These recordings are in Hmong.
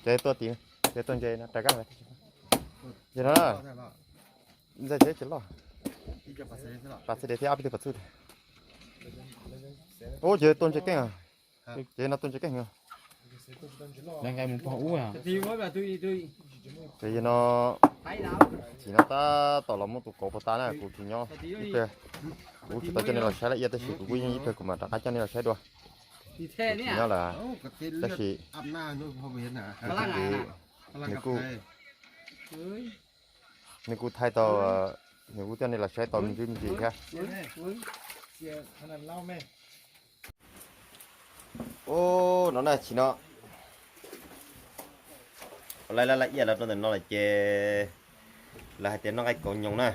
Ces tuaj tim, ces tuaj ntses no rov qab. Ces no, ntxa tsev tsis loj, pas txhais dev thiab ob peb tug pas txuj. Ub, ces tuaj ntses keej, ces no tuaj ntses keej. Ces no, tsis no tab tom los muab tus kauv puas tas na, kuv tsis nyob ib pliag, kuv tsis tau coj nej los saib lawm ib yam, tab sis kuv kuj yeej ib pliag kuv mam rov qab coj nej los saib dua. Tsis nyob lawm, tab sis nws kuj, nws kuj thaij tau, nws kuj coj nej los saib tau me ntsis me ntsis thiab. Ub, no na, tsis no, lawv laj laj iaj los rau ntawm no lawm ces lawv hais tias noj nqaij kauv nyoos na,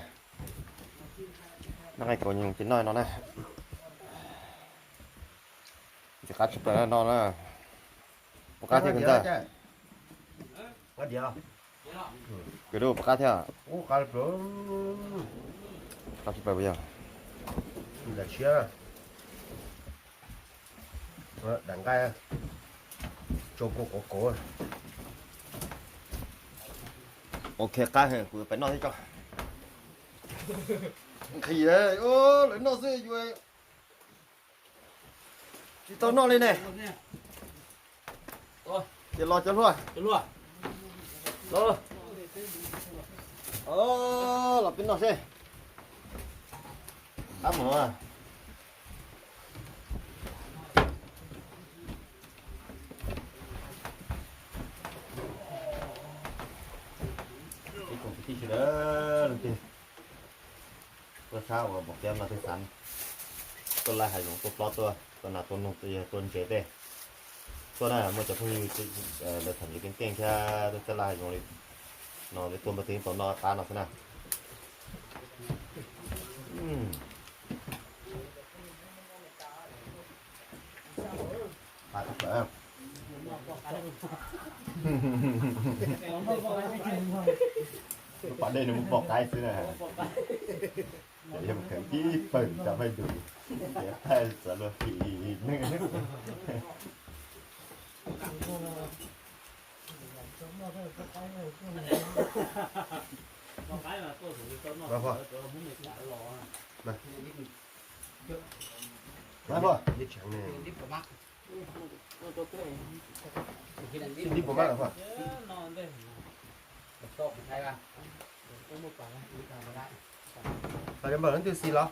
noj nqaij kauv nyoos ces noj no na. Ces qab tshaj plaws no na. Puas qab thiab kwv ntxawg? Kwv Dub, puas qab thiab? Qab tshaj plaws yog daim nqaij tsau kauv kauv. Ok, qab, kuv pais noj thiab tso. Nqhis, lawv noj xwb yuav tsis tau noj li ne. Ces los cov hluas, los peb noj seb. Qab mus. Ib tsoom kwv tij sawv daws, leej twg tuaj tshab uas npam kiab no twb xav tuaj laij hav zoov tuaj plob tuaj, tuaj nas tuaj noog, tuaj ntses tej. Tuaj na, muaj cov phooj ywg lawv tham ntses keej keej thiab tuaj txhab laij hav zoov li no, tuaj npaj twg tau noj qab no xwb na. Pas dej nws muaj poj qaib xwb na. Ces yog mus kheev tib pawg cov phaij dum, ces thaij txawv luag tim neeg. Tau cov npawg leej twg xis los?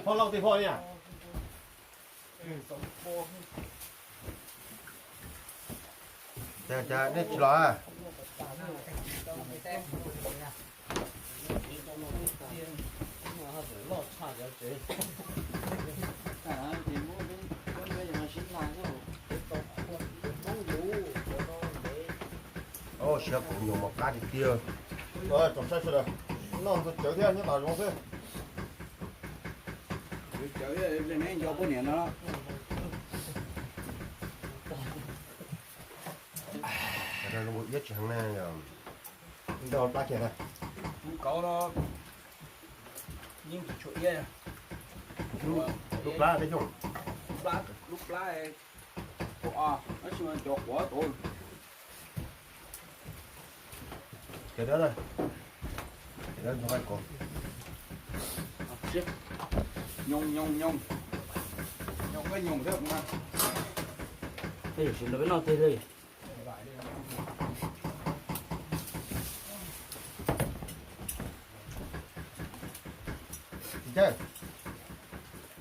Phoj lauj tej phoj ni. Cas nej tsis los? Siab kauv nyoos mas qab tiag tiag. Tsoom saib sawv daws, noj ntxuag cawv thiab nyob tas zoov xwb. Cawv thiab nco poj niam no. Iab tsis heev na, nrog plab kiag na. Kauv no yeej tsis tshua iab. Lub plab tej xyoo, lub plab kaum ob, tab sis mas cov quav tau. Ces dawb, ces dawb ntxuag nqaij kauv. Nyoos nyoos nyoos, nyoos nqaij nyoos thiab kuv na. Tej yam sim ntawd peb noj teg li.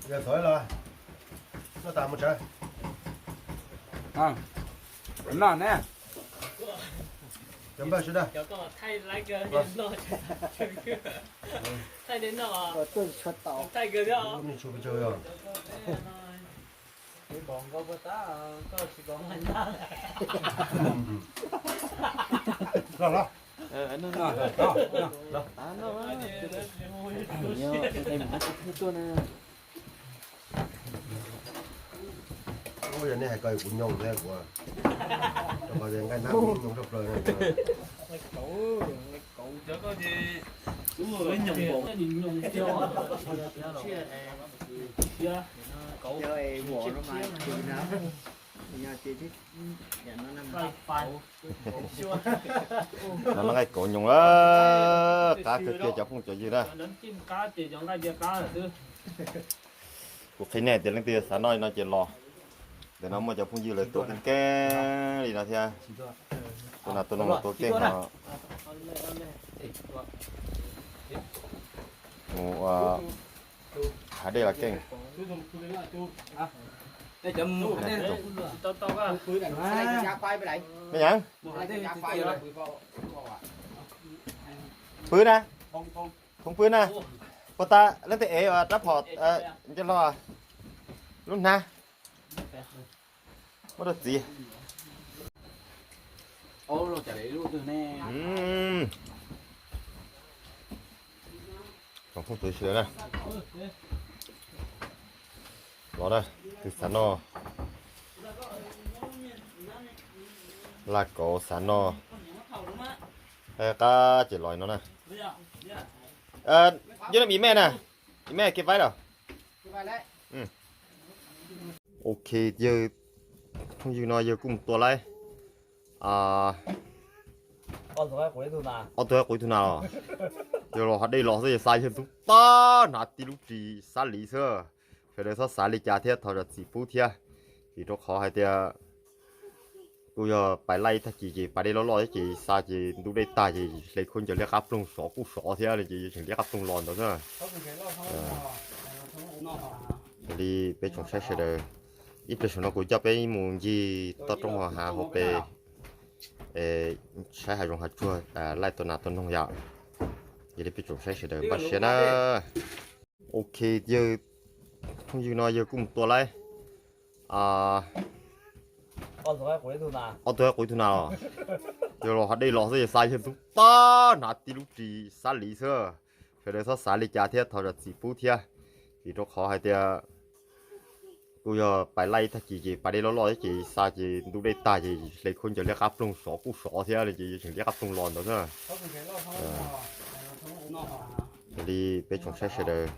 Yog xav los noj tas mus tsev. Noj ne. Cov npawg sawv daws, los los. Ua yog nej hais ko kuv nyoog thiab kuv, nqaij nab kuv nyoog tshaj plaws. No nqaij kauv nyoos, qab kawg kiag cov phooj cov ywg na. Kuv qhia nej tias leej twg xav noj li no ces los. Ntawm no muaj cov phooj ywg lawv tua keej keej li no thiab. Tua nas tua noog los tua keej no. Mus ua hav dej los keej. Me nyam, pw na, thoob pw na. Puas tas leej twg ev rab phom nco hlo lub hnab. Muab rau txiv. Tsoom phooj ywg sawv daws na, los na, twg xav noj laj kauv xav noj qab ces los no na. Yo no ib me na, ib me kiv vaib los. Ok, yawg phooj ywg no yawg kuj mus tua laib ob tug qaib quv ib tug nas los. Yawg los hav dej los xwb yawg xa yawg ntub tag hnav tib lub ris xab liv xwb. Sawv daws txhob xav li cas thiab thov zam txim pub thiab, vim rau qhov hais tias kuj yog pais laij ib tag kis ces pas dej loj loj thiab ces xa ces ntub dej tag ces hle khaub ncaws liab qab ploog sov kuj sov thiab ces yuav tseem liab qab ploog los ntawd xwb. Li peb tsoom saib sawv daws, ib pliag saum no kuv coj peb mus ncig toj roob hauv hav hauv pes, saib hav zoov hav tsuag, laij tua nas tua noog yom. Yog li peb tsoom saib sawv daws npaj siab na. Ok, yawg phooj ywg no yawg kuj mus tua laib ob tug qaib quv ib tug nas los. Yawg los hav dej los xwb yawg xa yawg ntub tag hnav tib lub ris xab liv xwb. Sawv daws txhob xav li cas thiab thov zam txim pub thiab, vim rau qhov hais tias kuj yog pais laij ib tag kis ces pas dej loj loj thiab ces xa ces ntub dej tag ces hle khaub ncaws liab qab ploog sov kuj sov thiab ces yuav tseem liab qab ploog los ntawd xwb. Yog li peb tsoom saib sawv daws,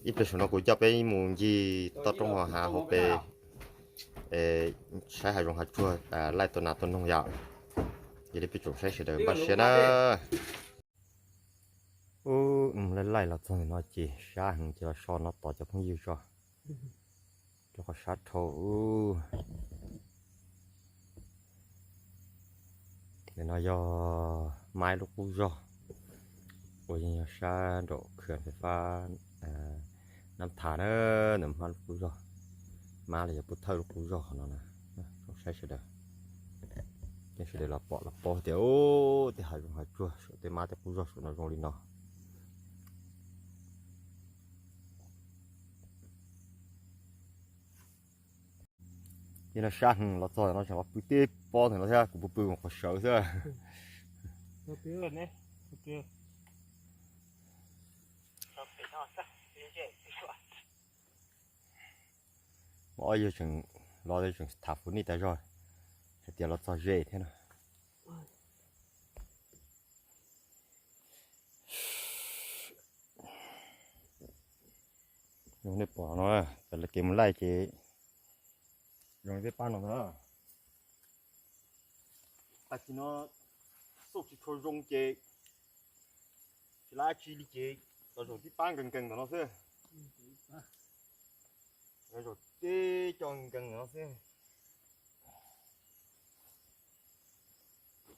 ib pliag saum no kuv coj peb mus ncig toj roob hauv hav hauv pes, saib hav zoov hav tsuag, laij tua nas tua noog yom. Yog li peb tsoom saib sawv daws npaj siab na. Ub, laij laij los txog ntawm no ces sab heev ces los so no tos cov phooj ywg tso, rau qhov sab dhau. Ntawm no yog Maib lub qub zog, uas yeej yog sab nraum khw fais fab Nab Thas na, ntawm Maib lub qub zog, Maib los yog Pub Thawj lub qub zog no na. Tsoom saib sawv daws, sawv daws los pom los paub tias tej hav zoov hav tsuag saum tej Maib tej qub zog saum no zoo li no. Yog no sab heev los txog no tseem los pw teb pob ntawm no thiab, kuv pw pw mus qhov sawv xwb. Ob yawg tseem los tseem tham fus nij tas zog, hais tias los txog ze thiab no. Zoo nej pom no, lawv kev mus laij ces zoo tej pab no ntag. Tag kis no xauj tsis tshua zoo ces tsis laij tsi li ces los zaum tib pab nkees nkees ntawm no xwb. Zaum tib co nkees ntawm no xwb.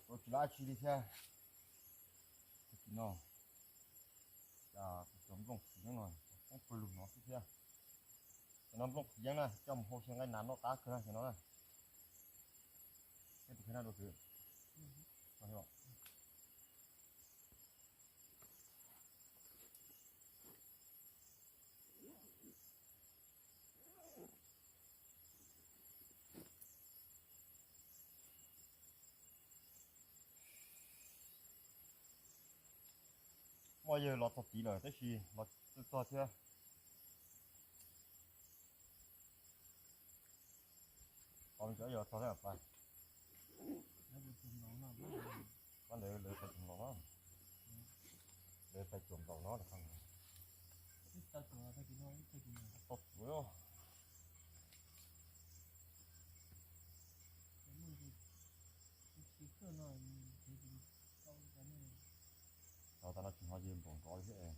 Tsis laij tsi li thiab. Tag kis no, cov nplooj qhwv yeeb no poob pawg lug no xwb thiab. Cov no nplooj qhwv yeeb na, coj mus hau xyaw nqaij nas noj qab kawg na cov no na. Peb tus qhia na dua xwb. Poj yawg los txog tid lawm tab sis los txog txog thiab. Qhov cov yog txog thiab pas. Pab ntawd lawv pais tsuas nplaum no, lawv pais tsuas nplaum no. Tau tsuav. Tau tag no tsis hnov yawg npaum nrov li thiab.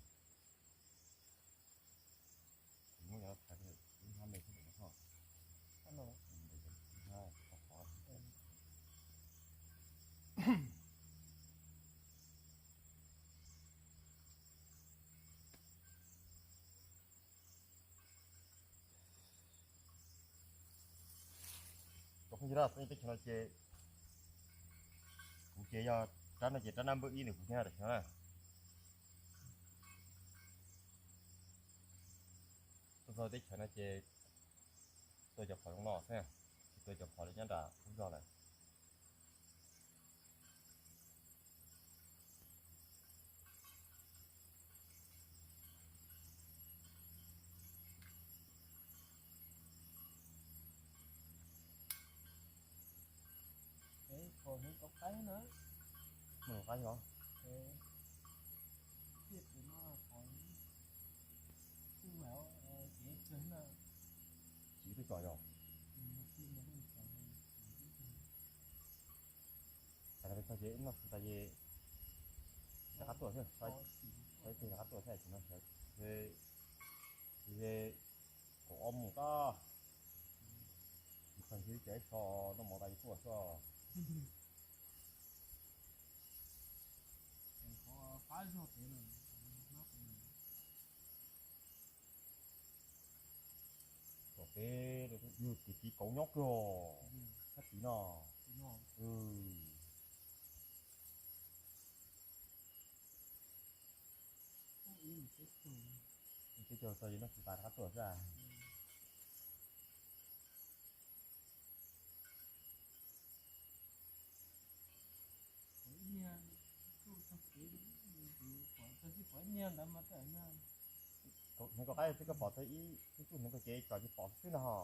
Muab cov thaiv ib hnab me xwb. Teb chaws no ces kuv ces yog rab no ces rab nab npawb ib ntawm kuv thiab tam sim no na. Tuaj txog teb chaws no ces tuaj cov phom zoo no xwb, tsis tuaj cov phom li nyob nram qub zog lawm. Phom heev tau qaib na. Mus qaib os. Tiaj tus no phom kuj hauv kev kawg na. Tsis twb tso yog. Tag tag ces noj tas ces rov qab tuaj thiab, rov qab tuaj thiab no. Ces kaum ob mus toj, mus khaws ntswg ces so noj mov tas ces tuaj xwb. Tom peb yug tim tid kauv nyob kawg, sab tid no. Teb chaws txog ces noj tsis tas rov qab tuaj xwb. Hnov koj qab xwb koj pom tau ib tug tug hnov koj ces tso ces pom xwb na ho.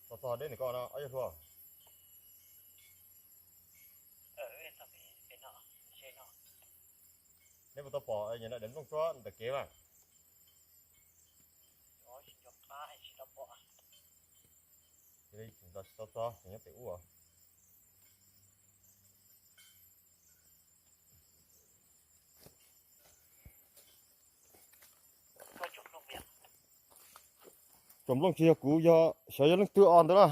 Txog txog deb ntawm koj no ob yawg hluas. Neb puas tau pom nyob ntawm daim nplooj tsuab ntawm kev mas? Tsis tau txog, tseem nyob pem ub. Tsoom nplooj tsis yog kuv, yog xyov yog leej twg os ntawd na.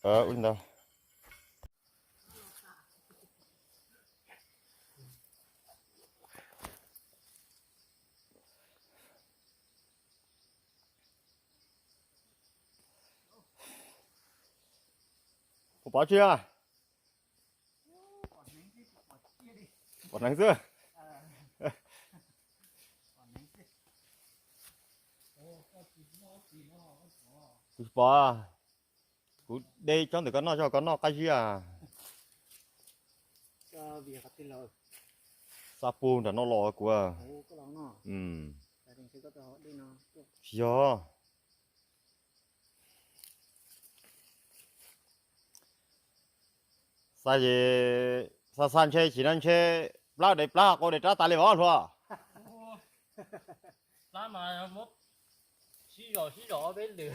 Ua li ntawd. Puas pom tsi a? Pom hneev xwb. Kuv tsis pom. Kuv de cov ntawm koj noj, coj koj noj qab zib a. Xa pug nram no los kuv. Tsis yog. Xa ces xa xa ntshe tsis no ntshe plab de plab qau de rab tas li os hluas. Plab mas muab sib zom sib zom peb lwm.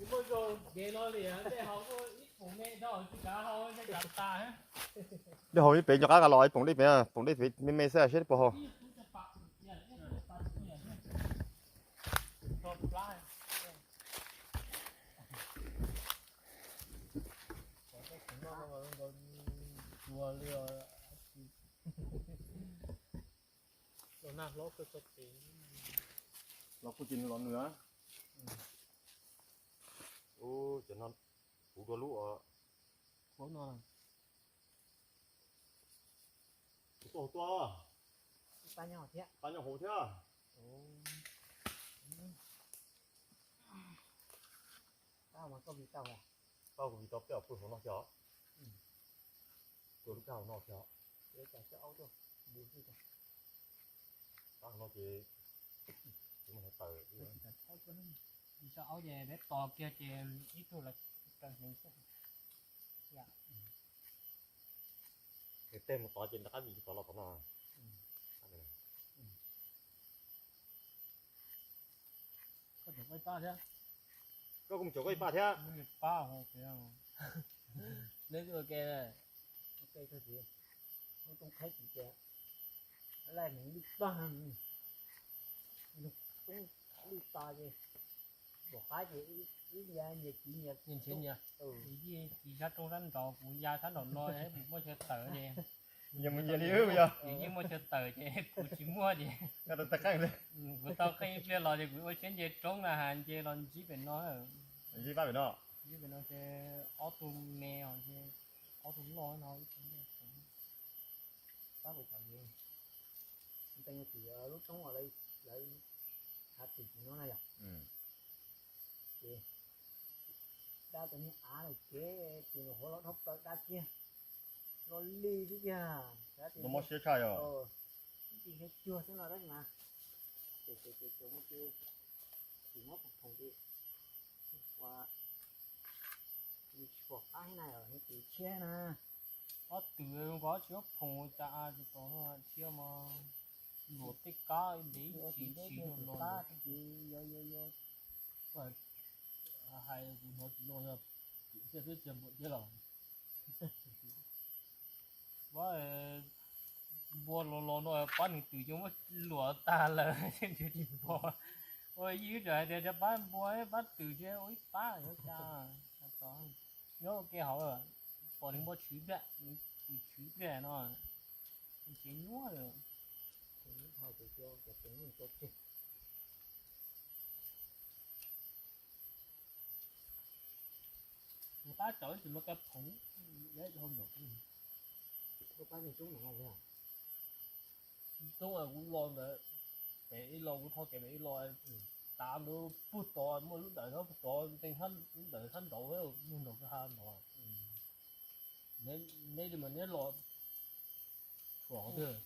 Muaj zoo ces no li, dej haus ib poom me dhau tsis kav haus, dej haus ib pem nco qab los ib poom dej pem, poom dej pem me me xwb seb puas haus. Los nag hlob kawg txog pem. Los kuj ces nws los nws. Ub, cov no puv dua lub os. Hauv no. Kuv tuaj hauv tuaj. Pab nyob hauv thiab. Pab nyob hauv thiab. Pab mas koj vij tau, pab kuv vij tau peb os pw hauv no thiab os. Tua lub kab hauv no thiab os. Pab hauv no ces tsis muaj tawm. Tsis tau aub ces peb tos kiag ces ib tug los raws hneev xwb. Tej mus tod ces rov qab vij tod los tom no. Koj tseem koj ib pab thiab. Koj kuj mus tseem koj ib pab thiab. Neb ua ke, ua ke koj txiv, lub roob qhaib tsis tias, laij nws lwj tag, lub tag ces, npaum qab ces wb nyias nyias kiv nyias nyias nrhiav nyias. Kiv sab roob sab nraud, kuv ya sab nraum no, kuv muaj chaw tawm ces. Yog mus nyias li wb yog. Kuv yeej muaj chaw tawm ces kuv tsis muaj ces. Kuv tau qeej ib pliag los ces kuv ua siab nce roob na has nce los ntsib pem no. Ntsib pab pem no. Ntsib pem no ces ob tug me os, ob tug loj no. Pab kuv cov yev, ntee tim lub roob uas lawv hav tim tim no na yog. Ces dab cov niag av lawm ces ces nws hauv los dhau plaws dab kiag, los li xwb tiag. Mob siab tshaj yog. Ib txhij thiab cuag xwb no dab tsi mas. Ces ces ces ces muaj ces tim muab phoom phoom ces ua li tsis pom qab thiab na, yog tim tshiab na. Ob twm nkaus tsis muab phoom cas tsis pom no tshiab mas luam tej kab ntev ib tsis tsis luam. Hais kuv hnov tsis zoo yog tim tshiab twb tsis npuam thiab los. Pab npua los los no pab nws twm ces muab luam tag lawm tsis pom. Ua ib yam hais tias pab npua pab twm ces ua ib pab cas. Nyob ua ke hauv pom nws npua tshwv pliaj, nws twm tshwv pliaj no. Tsev nyuaj lawm. Nws pab tau ib tug no ka phoom, pab nws roob no. Roob kuv los ntawd, pem ib lo kuv tho kev pem ib lo, tav ntawd puag tod muaj lub dawm no puag tod ntee lub dawm sab nraud, muag nraud kwj ha nraud. Neb li mas neb los tshuam qhov twg?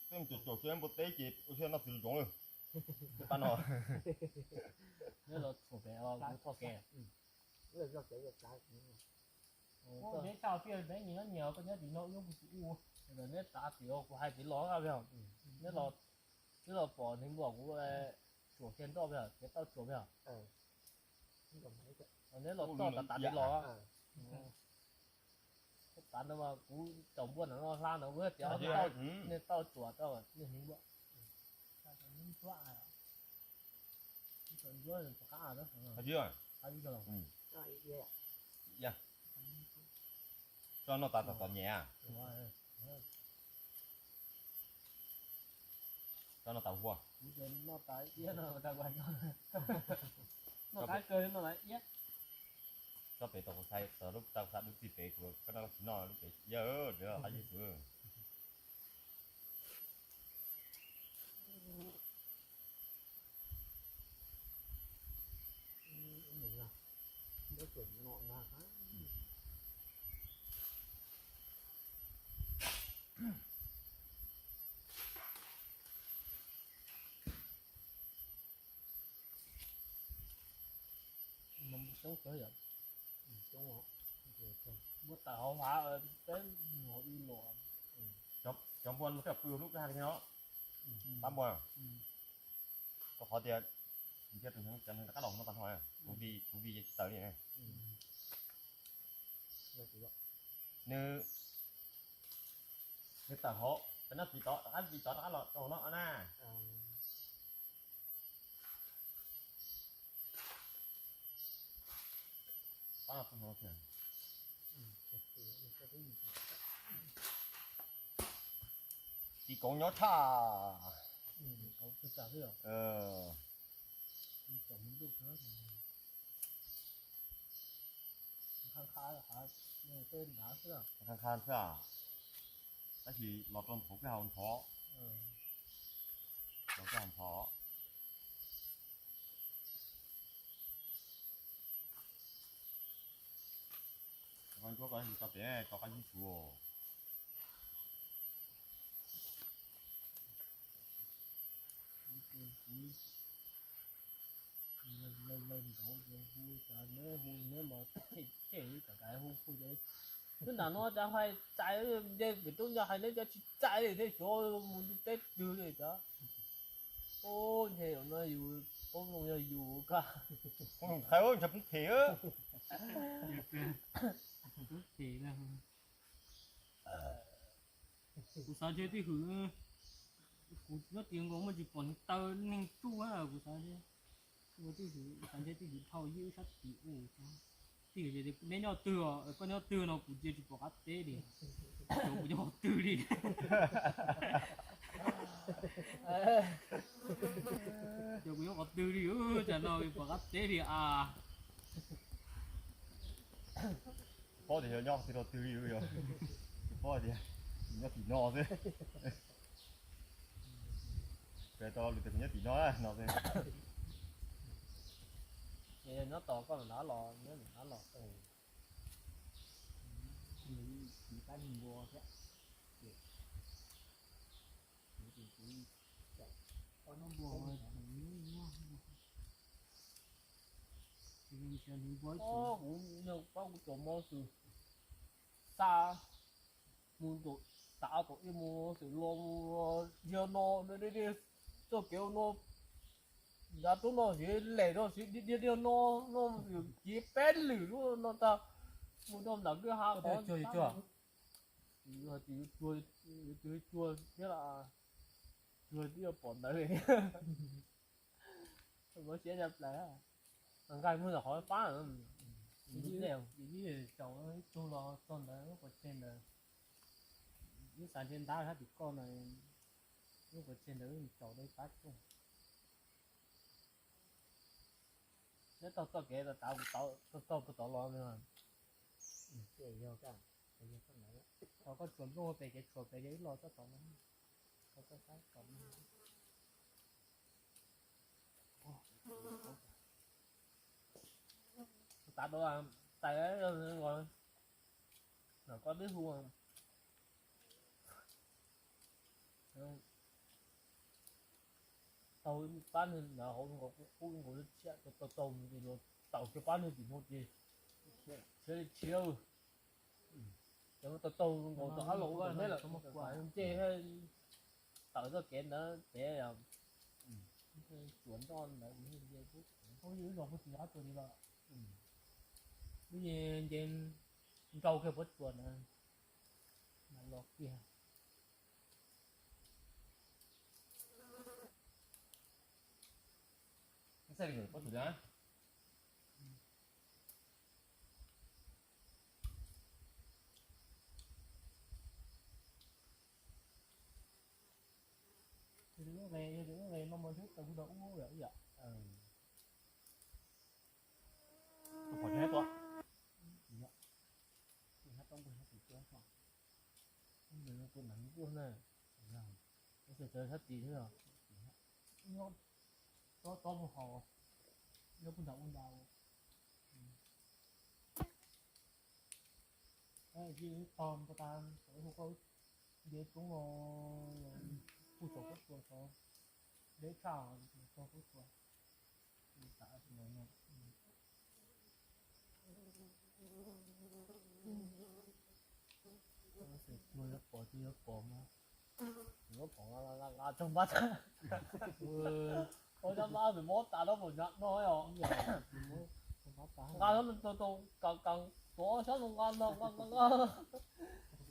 Peb mus caum caum xyov npua teb ces ua siab noj txiv zoov lawm. Pab no. Neb los tshuam pem kuv tho kev. Neb tshaj fij peb nyias nyob nyias, koj nyob tim no wb nyob tim ub. Neb tav tim kuv hais tim los, neb los, neb los pom nws nkaus kuv tshuam kiag nroj pem, kev tauj tshuam pem. Neb los txoj tav tav tim los. Tav no mas kuv caum npua ntawm no hla ntawd kuv tias nej tauj tshuam tau nej hneev npua. Tso noj tas tom tom nyem. Tso noj tas hua. Tso pem tau kuv txhais tau lub tau xa dub txij pem kuv koj noj tsis noj lub pem iab dawb qab yus xwb. Muab tawm hauv hav peb mus ib los. Cov npua no thiaj pw lub kwj ha li no. Pab npua. Rau qhov tias nws thiaj tus hneev cov hneev rov qab los no tag nrho, kuv vi kuv vi tsis tawm li. Nws, nws tawm hauv, peb noj txiv tod rov qab vi tod rov qab los rau hauv no na. Pab no pw hauv no thiab. Koov nyob tshaj. Qha qha xwb, tab sis los rau nthov kwj ha nthov, los kwj ha nthov. Koj ntsuab koj tso pem tso qab zib tsuv. Hu, hu, hu, hu, hu, hu, hu, hu, twb nram no cas hais txais, nce pem roob ncaj hais neb cov tsis txais li thiab, xyov mus ntuj teb twg li cov. Ub, ntshe yus no yus paub zoo yog yus koj. Qhov ntshe poob phem. Poob phem na. Kuv xav ntshe twj hwm, kuv nyob tim nkaus muaj tsis pom neeg taw neeg tsuj, kuv xav ntshe, kuv xav ntshe twj hwm dhau ywj sab tim u. Twj hwm neb nyob twg os, koj nyob twg no kuv cia tsis pom qab teb li. Cov kuv nyob qhov twg li. Cov kuv nyob qhov twg li, cas no pom qab teb li a. Paub tias yog nyob qhov twg rau twg li, yog paub tias nyob tim no xwb. Kawg tau lus tias kuv nyob tim no no xwb. Ces yog nyob tos koj mam rov los, nyob mam rov los. Tab sis npua thiab. Kuv yog pab kuv tus mos xwm xa mus nram tav tom ib mus xwm los mus yog no, txoj kev no nrad roob no siv lem no siv dhia dhia no, no xwm kiv peb lwm lub no tag mus rau nram kwj ha qhov tsuag thiab las, tsuag twb yuav pom ntawd li. Muab siab ntsia plaws, nqaij muab ntawm qhov pab. Ib tug los txog ntawd lub qhov tseg ntawd, ib xav ntshe ntab sab tim koj na, lub qhov tseg ntawd tsaus dej pab tsuag. Neb taug txoj kev tav tav taug puag tod los. Thaum koj tsuas nplooj pem kev tshuam pem yog ib los txoj tod no, thaum koj saib tod no. Tav tod tais, koj twb hu taug pab neeg ntawd hauv nkaus qub nkaus thiab, taug taug mus ces luag taug kiag pab neeg tim no ces khiav li khiav. Ces taug taug nkaus tau qab los ua neb lawm, ncej tawm txoj kev ntawd ces tsuas nroj ntawd nce, ib los puag tim qab tsuas li los, nce nrau kiag puag tsuas ntawd los kiag. Yog tias wb nqe, yog tias wb nqe no mas xyov tau hu rau ub yom. Tus pom tsis hab tua, tus hab tau npua hab tus tua tso, tus npua na, tus sawv sawv sab tid xwb os. Nyob tob tob mus haus, nyob puag nram ub nrad. Tog npua tas, hu koj nce roob no, hu txog koj tua tod, deb tshaj tog koj tua. Xwm tsuag yuav pom tsuag yuav pom mas, yuav pom nqa nqa nqa tsoog npab tas. Ua cov npab tus mob tas no pom nram no os. Nqa tau tau kam kam tuav sab no nqa no nqa nqa nqa.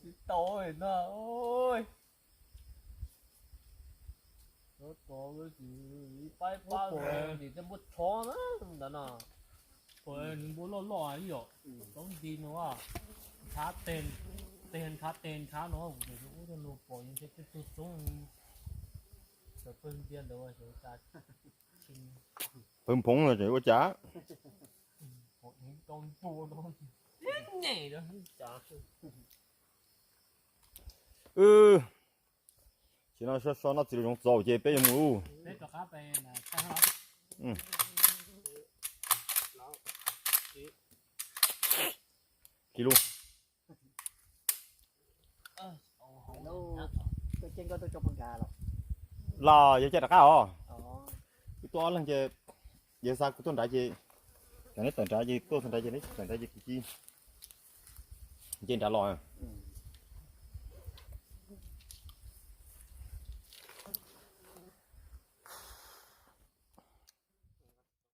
Tsis tau no. Ua tos ib pab ib pab tim tej npua tshov na ntawd no. Nws npua loj loj ib yom, tau nti no, ntshav teg. Tej nrhav tej nrhav no kuv tus ub rau luag pom yeej thiab tej tug txoob. Pawg ntia ntawd xyov cas. Pawg nphoov no tseem ua cas? Pom deev rau npua no. Nyem rau cas. Ces no so so noj txiv lus zoov txaus ces peb yuav mus lawm. Kiv lus. Los yog caij rov qab os. Wb tuaj ob leeg ces yog xa kuv tuaj nrad ces kom neb tawm nrad ces tuaj txog nrad ces neb tawm nrad ces kuv cia nce nrad los.